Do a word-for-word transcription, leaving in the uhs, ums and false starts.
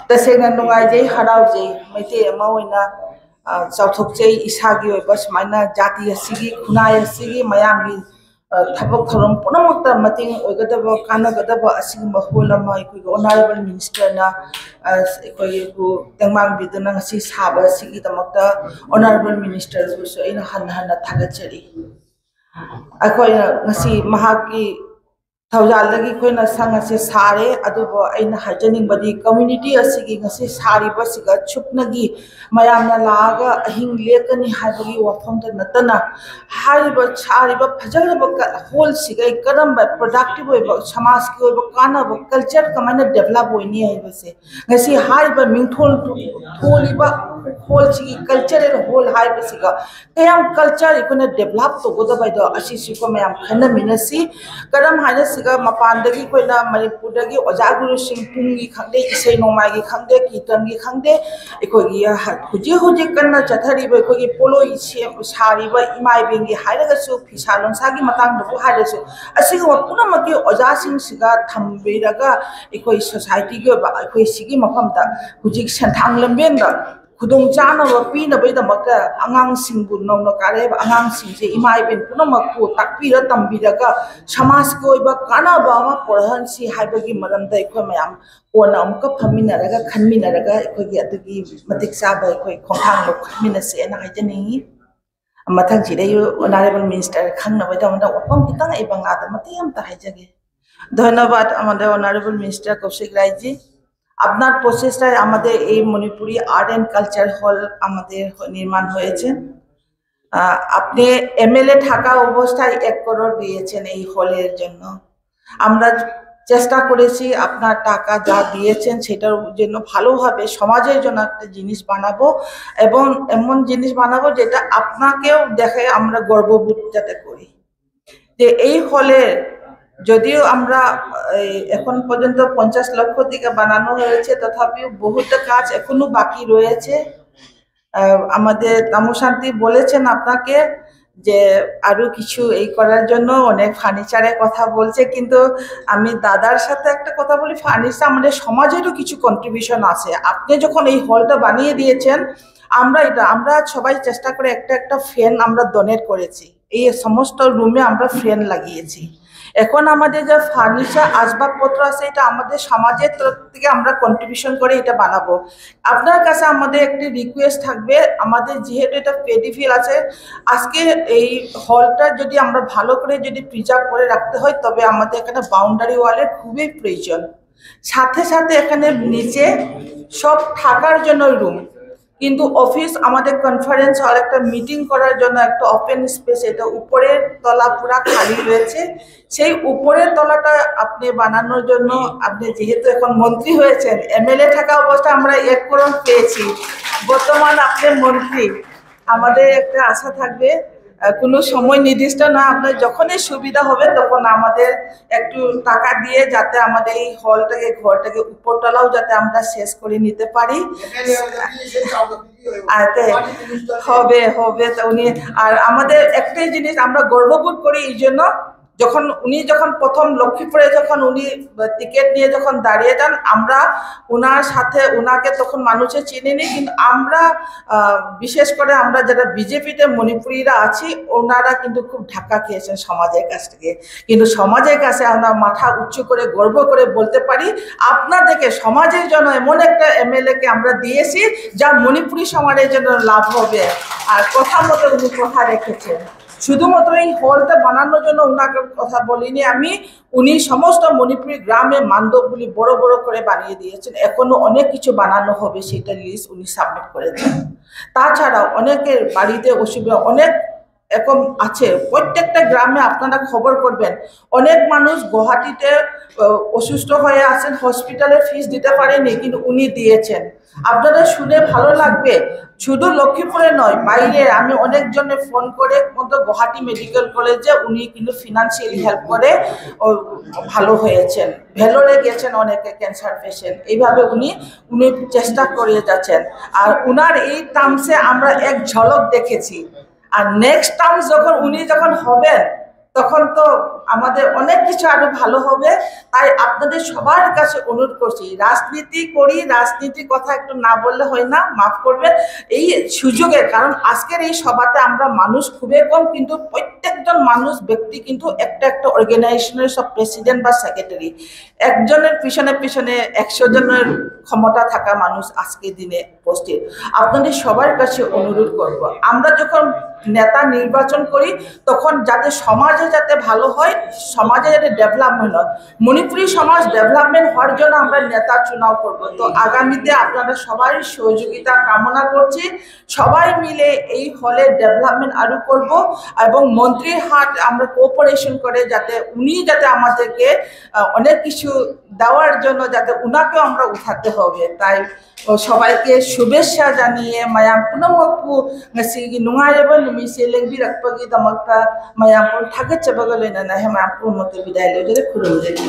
ꯇꯁꯦꯡꯅ ꯅꯨꯡꯉꯥꯏꯖꯩ, ꯍꯔꯥꯎꯖꯩ꯫ ꯃꯩꯇꯩ ꯑꯃ ꯑꯣꯏꯅ, ꯑ, ꯆꯥꯎꯊꯣꯛꯆꯩ꯫ ꯏꯁꯥꯒꯤ ꯑꯣꯏꯕ ꯁꯨꯃꯥꯏꯅ ꯖꯥꯇꯤ ꯑꯁꯤꯒꯤ, ꯈꯨꯟꯅꯥꯏ ꯑꯁꯤꯒꯤ ꯃꯌꯥꯝꯒꯤ, ꯑ, ꯊꯕꯛ ꯊꯧꯔꯝ ꯄꯨꯝꯅꯃꯛꯇ ꯃꯇꯦꯡ ꯑꯣꯏꯒꯗꯕ, ꯀꯥꯟꯅꯒꯗꯕ ꯑꯁꯤꯒꯨꯝꯕ ꯍꯣꯜ ꯑꯃ ꯑꯩꯈꯣꯏꯒꯤ ꯑꯣꯅꯔꯦꯕꯜ ꯃꯤꯅꯤꯁꯇꯔꯅ, ꯑ, ꯑꯩꯈꯣꯏꯕꯨ ꯇꯦꯡꯕꯥꯡꯕꯤꯗꯨꯅ ꯉꯁꯤ ꯁꯥꯕ ꯑꯁꯤꯒꯤꯗꯃꯛꯇ ꯑꯣꯅꯔꯦꯕꯜ ꯃꯤꯅꯤꯁꯇꯔꯕꯨꯁꯨ ꯑꯩꯅ ꯍꯟꯅ ꯍꯟꯅ ꯊꯥꯒꯠꯆꯔꯤ꯫ ꯑꯩꯈꯣꯏꯅ ꯉꯁꯤ ꯃꯍꯥꯛꯀꯤ ꯊꯧꯖꯥꯜꯗꯒꯤ ꯑꯩꯈꯣꯏꯅ ꯁꯪ ꯑꯁꯦ ꯁꯥꯔꯦ꯫ ꯑꯗꯨꯕꯨ ꯑꯩꯅ ꯍꯥꯏꯖꯅꯤꯡꯕꯗꯤ, ꯀꯝꯃ꯭ꯌꯨꯅꯤꯇꯤ ꯑꯁꯤꯒꯤ ꯉꯁꯤ ꯁꯥꯔꯤꯕꯁꯤꯒ ꯁꯨꯞꯅꯒꯤ ꯃꯌꯥꯝꯅ ꯂꯥꯛꯑꯒ ꯑꯍꯤꯡ ꯂꯦꯛꯀꯅꯤ ꯍꯥꯏꯕꯒꯤ ꯋꯥꯐꯝꯗ ꯅꯠꯇꯅ, ꯍꯥꯏꯔꯤꯕ ꯁꯥꯔꯤꯕ ꯐꯖꯈ꯭ꯔꯕ ꯀ-, ꯍꯣꯜꯁꯤꯒ ꯀꯔꯝꯕ ꯄ꯭ꯔꯗꯛꯇꯤꯚ ꯑꯣꯏꯕ, ꯁꯃꯥꯖꯀꯤ ꯑꯣꯏꯕ ꯀꯥꯟꯅꯕ ꯀꯜꯆꯔ ꯀꯃꯥꯏꯅ ꯗꯦꯕꯂꯞ ꯑꯣꯏꯅꯤ ꯍꯥꯏꯕꯁꯦ, ꯉꯁꯤ ꯍꯥꯏꯔꯤꯕ ꯃꯤꯡꯊꯣꯜ ꯊꯣꯜꯂꯤꯕ ꯍꯣꯜꯁꯤꯒꯤ, ꯀꯜꯆꯔꯦꯜ ꯍꯣꯜ ꯍꯥꯏꯕꯁꯤꯒ ꯀꯌꯥꯝ ꯀꯜꯆꯔ ꯑꯩꯈꯣꯏꯅ ꯗꯦꯕꯂꯞ ꯇꯧꯒꯗꯕ ꯍꯥꯏꯗꯣ, ꯑꯁꯤꯁꯨ ꯑꯩꯈꯣꯏ ꯃꯌꯥꯝ ꯈꯟꯅꯃꯤꯟꯅꯁꯤ꯫ ꯀꯔꯝ ꯍꯥꯏꯅ ꯁꯤꯒ ꯃꯄꯥꯟꯗꯒꯤ ꯑꯩꯈꯣꯏꯅ ꯃꯅꯤꯄꯨꯔꯗꯒꯤ ꯑꯣꯖꯥ ꯒꯨꯔꯨꯁꯤꯡ, ꯄꯨꯡꯒꯤ ꯈꯪꯗꯦ, ꯏꯁꯩ ꯅꯣꯡꯃꯥꯏꯒꯤ ꯈꯪꯗꯦ, ꯀꯤꯔꯇꯟꯒꯤ ꯈꯪꯗꯦ, ꯑꯩꯈꯣꯏꯒꯤ ꯍ-, ꯍꯧꯖꯤꯛ ꯍꯧꯖꯤꯛ ꯀꯟꯅ ꯆꯠꯊꯔꯤꯕ ꯑꯩꯈꯣꯏꯒꯤ ꯄꯣꯠꯂꯣꯏ ꯁꯦꯝ-, ꯁꯥꯔꯤꯕ ꯏꯃꯥ ꯏꯕꯦꯟꯒꯤ ꯍꯥꯏꯔꯒꯁꯨ, ꯐꯤꯁꯥ ꯂꯣꯟꯁꯥꯒꯤ ꯃꯇꯥꯡꯗꯕꯨ ꯍꯥꯏꯔꯁꯨ, ꯑꯁꯤꯒꯨꯝꯕ ꯄꯨꯝꯅꯃꯛꯀꯤ ꯑꯣꯖꯥꯁꯤꯡꯁꯤꯒ ꯊꯝꯕꯤꯔꯒ, ꯑꯩꯈꯣꯏ ꯁꯣꯁꯥꯏꯇꯤꯒꯤ ꯑꯣꯏꯕ, ꯑꯩꯈꯣꯏ ꯁꯤꯒꯤ ꯃꯐꯝꯗ ꯍꯧꯖꯤꯛ ꯁꯦꯟꯊꯥꯡ ꯂꯝꯕꯦꯟꯗ ꯈꯨꯗꯣꯡ ꯆꯥꯅꯕ ꯄꯤꯅꯕꯒꯤꯗꯃꯛꯇ ꯑꯉꯥꯡꯁꯤꯡꯕꯨ, ꯅꯧꯅ ꯀꯥꯔꯛꯏꯕ ꯑꯉꯥꯡꯁꯤꯡꯁꯦ ꯏꯃꯥ ꯏꯕꯦꯟ ꯄꯨꯝꯅꯃꯛꯄꯨ ꯇꯥꯛꯄꯤꯔ ꯇꯝꯕꯤꯔꯒ ꯁꯃꯥꯖꯀꯤ ꯑꯣꯏꯕ ꯀꯥꯟꯅꯕ ꯑꯃ ꯄꯨꯔꯛꯍꯟꯁꯤ ꯍꯥꯏꯕꯒꯤ ꯃꯔꯝꯗ ꯑꯩꯈꯣꯏ ꯃꯌꯥꯝ ꯀꯣꯟꯅ ꯑꯃꯨꯛꯀ ꯐꯝꯃꯤꯟꯅꯔꯒ, ꯈꯟꯃꯤꯟꯅꯔꯒ ꯑꯩꯈꯣꯏꯒꯤ ꯑꯗꯨꯒꯤ ꯃꯇꯤꯛ ꯆꯥꯕ ꯑꯩꯈꯣꯏ ꯈꯣꯡꯊꯥꯡ ꯂꯧꯈꯠꯃꯤꯟꯅꯁꯦꯅ ꯍꯥꯏꯖꯅꯤꯡꯏ꯫ ꯃꯊꯪꯁꯤꯗ ꯑꯩ ꯑꯣꯅꯔꯦꯕꯜ ꯃꯤꯅꯤꯁꯇꯔ ꯈꯪꯅꯕꯒꯤꯗꯃꯛꯇ ꯋꯥꯐꯝ ꯈꯤꯇꯪ ꯑꯩ ꯕꯪꯒꯥꯗ ꯃꯇꯦꯛ ꯑꯃꯇ ꯍꯥꯏꯖꯒꯦ। ধন্যবাদ আমাদের অনারেবল মিনিস্টার কৌশিক রায়জি। আপনার প্রচেষ্টায় আমাদের এই মণিপুরি আর্ট অ্যান্ড কালচার হল আমাদের হ-, নির্মাণ হয়েছে। আহ, আপনি এমএলএ থাকা অবস্থায় এক করোড় দিয়েছেন এই হলের জন্য। আমরা চেষ্টা করেছি আপনার টাকা যা দিয়েছেন সেটার জন্য ভালোভাবে সমাজের জন্য একটা জিনিস বানাবো এবং এমন জিনিস বানাবো যেটা আপনাকেও দেখে আমরা গর্ববোধ যাতে করি। যে এই হলে যদিও আমরা এই এখন পর্যন্ত পঞ্চাশ লক্ষ থেকে বানানো হয়েছে, তথাপিও বহুত কাজ এখনো বাকি রয়েছে। আহ, আমাদের তামুশান্তি বলেছেন আপনাকে যে আরো কিছু এই করার জন্য অনেক ফার্নিচারের কথা বলছে, কিন্তু আমি দাদার সাথে একটা কথা বলি, ফার্নিচার আমাদের সমাজেরও কিছু কন্ট্রিবিউশন আছে। আপনি যখন এই হলটা বানিয়ে দিয়েছেন, আমরা এটা আমরা সবাই চেষ্টা করে একটা একটা ফ্যান আমরা ডোনেট করেছি, এই সমস্ত রুমে আমরা ফ্যান লাগিয়েছি। এখন আমাদের যে ফার্নিচার আসবাবপত্র আছে, এটা আমাদের সমাজের তরফ থেকে আমরা কন্ট্রিবিউশন করে এটা বানাবো। আপনার কাছে আমাদের একটি রিকোয়েস্ট থাকবে, আমাদের যেহেতু এটা পেডি ফিল্ড আছে, আজকে এই হলটা যদি আমরা ভালো করে যদি প্রিজার্ভ করে রাখতে হয়, তবে আমাদের এখানে বাউন্ডারি ওয়ালের খুবই প্রয়োজন। সাথে সাথে এখানে নিচে সব থাকার জন্য রুম, কিন্তু অফিস, আমাদের কনফারেন্স হল, একটা মিটিং করার জন্য একটা ওপেন স্পেস, এটা উপরের তলা পুরা খালি রয়েছে। সেই উপরের তলাটা আপনি বানানোর জন্য, আপনি যেহেতু এখন মন্ত্রী হয়েছেন, এমএলএ থাকা অবস্থায় আমরা এক করোড় পেয়েছি, বর্তমান আপনি মন্ত্রী, আমাদের একটা আশা থাকবে। আহ, কোনো সময় নির্দিষ্ট না, আপনার যখনই সুবিধা হবে তখন আমাদের একটু টাকা দিয়ে যাতে আমাদের এই হলটাকে, ঘরটাকে উপরতলাও যাতে আমরা শেষ করে নিতে পারি। আর তে-, হবে, হবে, তা উনি, আর আমাদের একটাই জিনিস, আমরা গর্ববোধ করি এই জন্য, যখন উনি যখন প্রথম লক্ষ্মীপুরে যখন উনি টিকিট নিয়ে যখন দাঁড়িয়ে যান, আমরা ওনার সাথে, ওনাকে তখন মানুষে চিনেনি, কিন্তু আমরা, আহ, বিশেষ করে আমরা যারা বিজেপিতে মণিপুরিরা আছি, ওনারা কিন্তু খুব ধাক্কা খেয়েছেন সমাজের কাছ থেকে। কিন্তু সমাজের কাছে আমরা মাথা উঁচু করে গর্ব করে বলতে পারি, আপনাদেরকে, সমাজের জন্য এমন একটা এমএলএ কে আমরা দিয়েছি, যা মণিপুরি সমাজের জন্য লাভ হবে। আর কথা মতো উনি কথা রেখেছেন। শুধুমাত্র এই হলটা বানানোর জন্য ওনাকে কথা বলিনি আমি, উনি সমস্ত মণিপুরি গ্রামে মণ্ডপগুলি বড় বড় করে বানিয়ে দিয়েছেন। এখনো অনেক কিছু বানানো হবে, সেটা লিস্ট উনি সাবমিট করেছেন। তাছাড়াও অনেকের বাড়িতে অসুবিধা, অনেক এরকম আছে। প্রত্যেকটা গ্রামে আপনারা খবর করবেন, অনেক মানুষ গুয়াহাটিতে আহ, অসুস্থ হয়ে আছেন, হসপিটালের ফিস দিতে পারেনি, কিন্তু উনি দিয়েছেন। আপনাদের শুনে ভালো লাগবে, শুধু লক্ষ্মীপুরে নয়, বাইরে আমি অনেকজনে ফোন করে, মতো গুয়াহাটি মেডিকেল কলেজে উনি কিন্তু ফিনান্সিয়ালি হেল্প করে ও ভালো হয়েছেন। ভেলোরে গেছেন অনেকে ক্যান্সার পেশেন্ট, এইভাবে উনি উনি চেষ্টা করে যাচ্ছেন। আর উনার এই টার্মসে আমরা এক ঝলক দেখেছি। আর নেক্সট টার্ম যখন উনি যখন হবেন, তখন তো আমাদের অনেক কিছু আরো ভালো হবে। তাই আপনাদের সবার কাছে অনুরোধ করছি, রাজনীতি করি, রাজনীতির কথা একটু না বললে হয় না, মাফ করবেন। এই সুযোগে, কারণ আজকের এই সভাতে আমরা মানুষ খুবই কম, কিন্তু প্রত্যেকজন মানুষ ব্যক্তি কিন্তু একটা একটা অর্গানাইজেশনের সব প্রেসিডেন্ট বা সেক্রেটারি, একজনের পিছনে পিছনে একশো জনের ক্ষমতা থাকা মানুষ আজকের দিনে উপস্থিত। আপনাদের সবার কাছে অনুরোধ করব, আমরা যখন নেতা নির্বাচন করি, তখন যাতে সমাজে যাতে ভালো হয়, সমাজে যাতে ডেভেলপমেন্ট হয়, মণিপুরী সমাজ ডেভেলপমেন্ট হওয়ার জন্য আমরা নেতা চুনাও করব। তো আগামীতে আপনারা সবাই সহযোগিতা কামনা করছি। সবাই মিলে এই হলে ডেভেলপমেন্ট আরো করব, এবং মন্ত্রীর হাত আমরা কোঅপারেশন করে যাতে উনি যাতে আমাদেরকে আহ, অনেক কিছু দেওয়ার জন্য যাতে উনাকেও আমরা উঠাতে হবে। তাই ও সবাইকে শুভেচ্ছা জানিয়ে, ꯃꯌꯥꯝ ꯄꯨꯝꯅꯃꯛꯄꯨ ꯉꯁꯤꯒꯤ ꯅꯨꯡꯉꯥꯏꯔꯕ ꯅꯨꯃꯤꯠꯁꯦ ꯂꯦꯡꯕꯤꯔꯛꯄꯒꯤꯗꯃꯛꯇ ꯃꯌꯥꯝ ꯄꯨꯝ ꯊꯥꯒꯠꯆꯕꯒ ꯂꯣꯏꯅꯅ ꯃꯌꯥꯝ ꯄꯨꯝꯅꯃꯛꯇ ꯕꯤꯗꯥꯏ ꯂꯧꯖꯔꯦ꯫ ꯈꯨꯔꯨꯝꯖꯔꯤ꯫